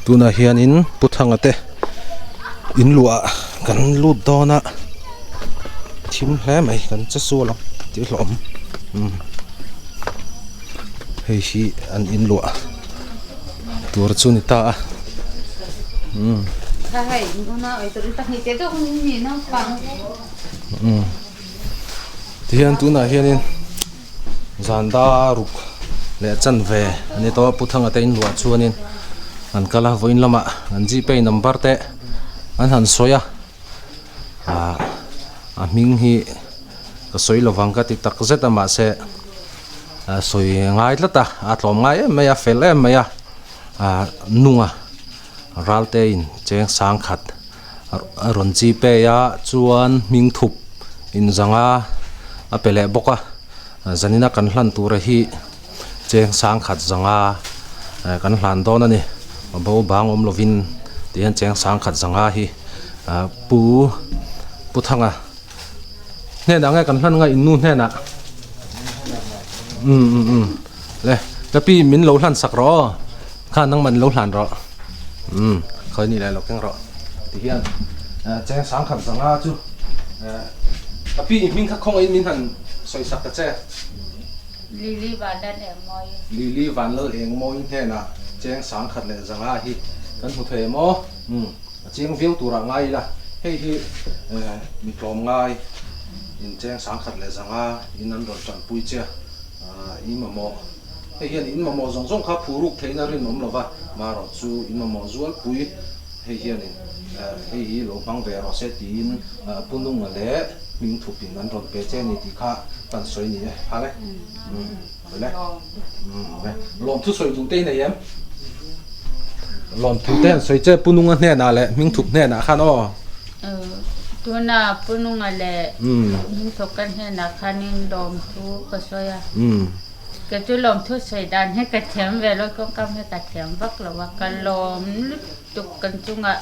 Tunah hianin Pu Thanga te in luah kan lut dawn a thim hle mai kan che sual ang tih hlawm umm hei hi an in luah tur chu ni ta a umm umm tihian tunah hianin. Zan daruk leh chanve a ni tawh a Pu Thanga te inluah chuanin an kal a vawiin lamah an gpay number te an han sawi a ah a hming hi ka sawi lovang ka ti tak zet a mahse a sawi ngai tlat a a tlawm ngai em mai a fel em mai a ah nunga ralte in cheng sang khat a rawn gpay a chuan hming thup inzanga a pe leh bawk a zanina kan hlan tura hi cheng sang khat zanga kan hlan dawn a ni bo bang awm lovin tihian cheng sang khat zanga hi pu pu thanga hnenah nge kan hlan ngai in nu hnenah um um um le ka pi min lo hlan sak rawh aw kha nangman lo hlan rawh um khawi nih leh lo keng rawh ti hian cheng sang khat zanga chu ka pi i hming kha khawngaih in min han sawi sak ta che. Lily Vanlal Engmawi. Lily Vanlal Engmawi hnenah cheng sang khat leh zanga hi kan hmu thei em aw um. A chiang viau turah ngai ila, hei hi mi tlawm ngai in cheng sangkhat leh zanga in an rawn tanpui che a, i mamawh hei hian in mamawh zawng zawng kha phuruk theihna rinawm lova, marawh chu in mamawh zualpui hei hianin hei hi lo hmang ve rawh se tiin Pu Nunga leh Hmingthupin an rawn pe che a ni tih kha kan sawi ni e, phal e. Le le lawmthu sawi duh te hi nei em? Lawmthu te han sawi che Pu Nunga hnenah leh Hmingthup hnenah khan aw. Tuna Pu Nunga leh Hmingthup ka hnenah khanin lawmthu ka sawi a. Kei chu lawmthu sawi dan hi ka thiam ve lo, tawngkam hi ka thiam vak lo a, ka lawm lutuk kan chungah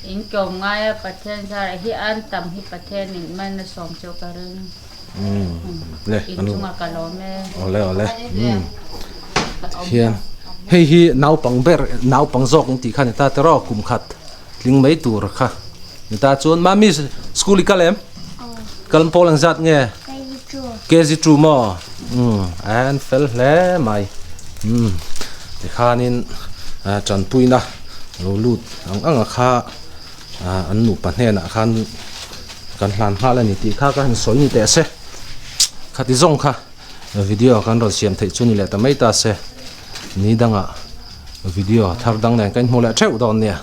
in tlawm ngai a Pathian zarah hi an tam hi Pathianin man a sawm chu ka ring. Le in chunga ka lawm e. Ole ole. Hian hei hi naupang ber naupang zawk in tih kha ni ta te rawh kum khat tling mai tur kha ni ta chuan mami school i kal em? Kal pawl ang zat nge? KG 2 maw? Um an fel hle mai. Um tikhanin tanpuina lo lut ang ang a kha an nupa hnenah khan kan hlan nghal a ni tih kha ka han sawi ni teh se khati zawng kha video kan rawn siam theih chu ni leh ta mai ta se ni dangah video thar dang nen ka inhmu leh theuh dawn nia.